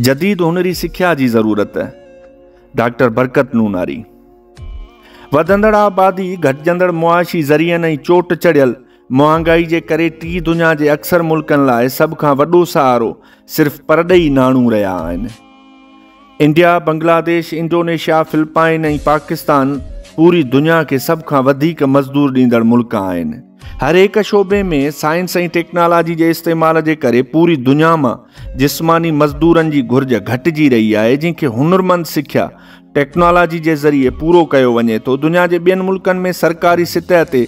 جديد هنري سکيا جي ضرورت، ڊاڪٽر برڪت نوناري. وڌندڙ آبادي، گهٽجندڙ معاشي ذريعن ۽ چوٽ چڙهيل مهانگائي جي ڪري ٽي دنيا جي اڪثر ملڪن لاء سڀ کان وڏو سهارو صرف پرڏيهي ناڻو رهيا آهن. India, Bangladesh, Indonesia, Philippines ۽ Pakistan پوري دنيا کي سڀ کان وڌيڪ مزدور ڏيندڙ ملڪ آهن. هر هڪ شعبي ۾ سائنس ۽ ٽيڪنالاجي جي استعمال جي ڪري پوري دنيا مان جسماني مزدورن جي گهرج گهٽجي رهي آهي جنهن کي هنرمند سکيا ٽيڪنالاجي جي ذريعي پورو ڪيو وڃي ٿو. دنيا جي ٻين ملڪن ۾ سرڪاري سطح تي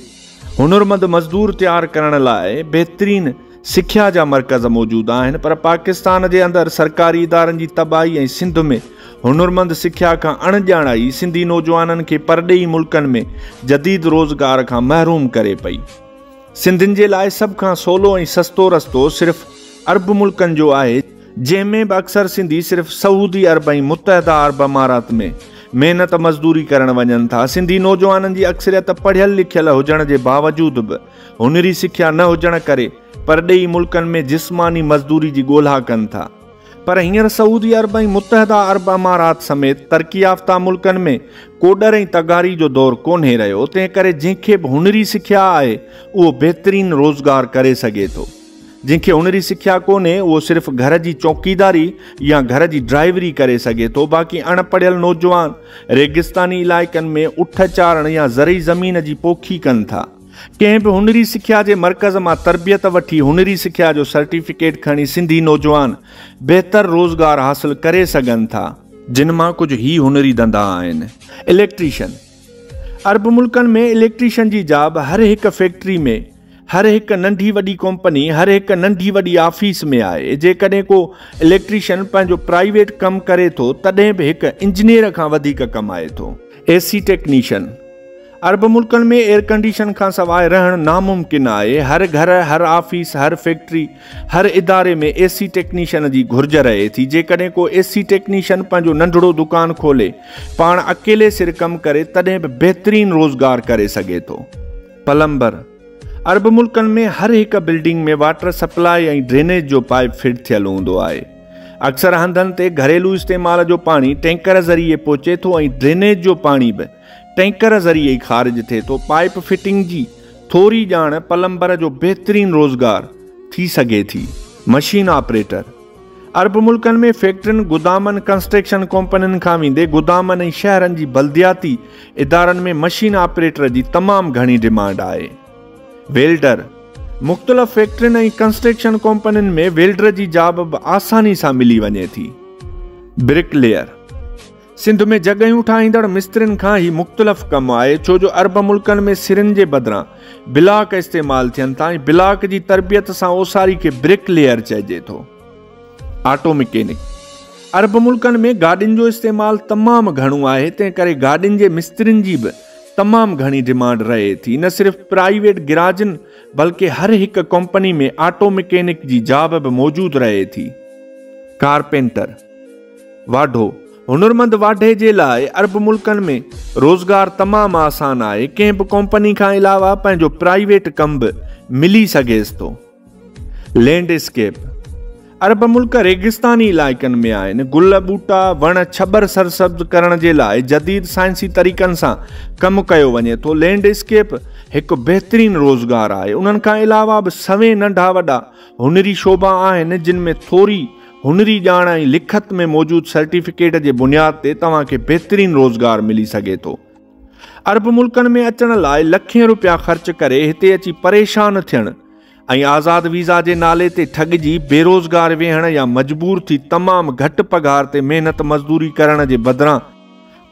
هنرمند مزدور تيار ڪرڻ لاء بهترين سکيا جا مرڪز موجود آهن پر پاڪستان جي اندر سرڪاري ادارن جي تباهي ۽ سنڌ ۾ هنرمند سکيا کان اڻ ڄاڻائي سنڌي نوجوانن کي پرڏيهي ملڪن ۾ جديد روزگار کان محروم ڪري پئي. سنڌين جي لاء سڀ کان سولو ۽ سستو رستو صرف عرب ملڪن جو آهي جنهن ۾ به اڪثر سنڌي صرف سعودي عرب ۽ متحده عرب امارات ۾ محنت مزدوري ڪرڻ وڃن ٿا. سنڌي نوجوانن جي اڪثريت پڙهيل لکيل هجڻ جي باوجود به هنري سکيا نه هجڻ ڪري پرڏيهي ملڪن ۾ جسماني مزدوري جي ڳولها ڪن ٿا پر هينئر سعودي عرب ۽ متحده عرب امارات سميت ترقي يافته ملڪن ۾ ڪوڏر ۽ تغاري جو دور ڪونهي رهيو تنهن ڪري جنهن کي به هنري سکيا آهي اهو بهترين روزگار ڪري سگهي ٿو جنهن کي هنري سکيا ڪونهي اهو صرف گهر جي چوڪيداري يا گهر جي ڊرائيوري ڪري سگهي ٿو باقي اڻ پڙهيل نوجوان ريگستاني علائقن ۾ اٺ چارڻ يا زرعي زمين جي پوکي ڪن ٿا. ڪنهن به هنري سکيا جي مرڪز مان تربيت وٺي هنري سکيا جو سرٽيفڪيٽ کڻي سنڌي نوجوان بهتر روزگار حاصل ڪري سگهن ٿا. جن مان ڪجهه هي هنري ڌنڌا آهن. اليڪٽريشن، عرب ملڪن ۾ اليڪٽريشن جي جاب هر هڪ فيڪٽري ۾، هر هڪ ننڍي وڏي ڪمپني، هر هڪ ننڍي وڏي آفيس ۾ آهي. جيڪڏهن ڪو اليڪٽريشن پنهنجو پرائيويٽ ڪم ڪري ٿو تڏهن به هڪ انجنيئر کان وڌيڪ ڪمائي ٿو. اي سي ٽيڪنيشن، عرب ملڪن ۾ ايئرڪنڊيشن کان سواء رهڻ ناممڪن آهي. هر گهر، هر آفيس، هر فيڪٽري، هر اداري ۾ اي سي ٽيڪنيشن جي گهرج رهي ٿي. جيڪڏهن ڪو اي سي ٽيڪنيشن پنهنجو ننڍڙو دڪان کولي پاڻ اڪيلي سر ڪم ڪري تڏهن به بهترين روزگار ڪري سگهي ٿو. پلمبر، عرب ملڪن ۾ هر هڪ بلڊنگ ۾ واٽر سپلاء ۽ ڊرينيج جو پائيپ فٽ ٿيل هوندو آهي. اڪثر هنڌن تي گهريلو استعمال جو پاڻي ٽينڪر ذريعي پهچي ٿو ۽ ڊرينيج جو پاڻي به ٽينڪر ذريعي ئي خارج ٿئي ٿو. پائيپ فٽنگ جي ٿوري ڄاڻ پلمبر جو بهترين روزگار ٿي سگهي ٿي. مشين آپريٽر، عرب ملڪن ۾ فيڪٽرين، گدامن، ڪنسٽرڪشن ڪمپنين کان ويندي گدامن ۽ شهرن جي بلدياتي ادارن ۾ مشين آپريٽر جي تمام گهڻي ڊمانڊ آهي. ويلڊر، مختلف فيڪٽرين ۽ ڪنسٽرڪشن ڪمپنين ۾ ويلڊر جي جاب به آساني سان ملي وڃي ٿي. برڪ ليئر، سنڌ ۾ جڳهيون ٺاهيندڙ مسترين کان هي مختلف ڪم آهي ڇو جو عرب ملڪن ۾ سرن جي بدران بلاڪ استعمال ٿين ٿا ۽ بلاڪ جي تربيت سان اوساري کي برڪ ليئر چئجي ٿو. آٽو مڪينڪ، عرب ملڪن ۾ گاڏين جو استعمال تمام گهڻو آهي تنهن ڪري گاڏين جي مسترين جي به تمام گهڻي ڊمانڊ رهي ٿي نه صرف پرائيويٽ گراجن بلڪه هر هڪ ڪمپني ۾ آٽو مڪينڪ جي جاب به موجود رهي ٿي. ڪارپينٽر، واڍو، هنرمند واڍي جي لاء عرب ملڪن ۾ روزگار تمام آسان آهي، ڪنهن به ڪمپني کان علاوه پنهنجو پرائيويٽ ڪم به ملي سگهيس ٿو. لينڊ اسڪيپ، عرب ملڪ ريگستاني علائقن ۾ آهن، گل، ٻوٽا، وڻ، ڇٻر سرسبز ڪرڻ جي لاء جديد سائنسي طريقن سان ڪم ڪيو وڃي ٿو، لينڊ اسڪيپ هڪ بهترين روزگار آهي، انهن کان علاوه به سوين ننڍا وڏا هنري شعبا آهن جن ۾ ٿوري هنري ڄاڻ ۽ لکت ۾ موجود سرٽيفڪيٽ جي بنياد تي توهان کي بهترين روزگار ملي سگهي ٿو. عرب ملڪن ۾ اچڻ لاء لکين روپيا خرچ ڪري هتي اچي پريشان ٿيڻ ۽ آزاد ويزا جي نالي تي ٺڳجي بيروزگار ويهڻ يا مجبور ٿي تمام گهٽ پگهار تي محنت مزدوري ڪرڻ جي بدران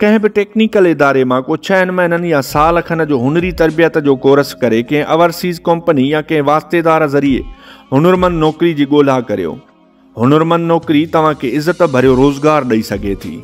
ڪنهن به ٽيڪنيڪل اداري مان ڪو ڇهن مهينن يا سال کن جو هنري تربيت جو ڪورس ڪري ڪنهن اورسيز ڪمپني يا ڪنهن واسطيدار ذريعي هنرمند نوڪري جي ڳولها ڪريو. هنرمند نوڪري توهان کي عزت ڀريو روزگار ڏئي سگهي ٿي.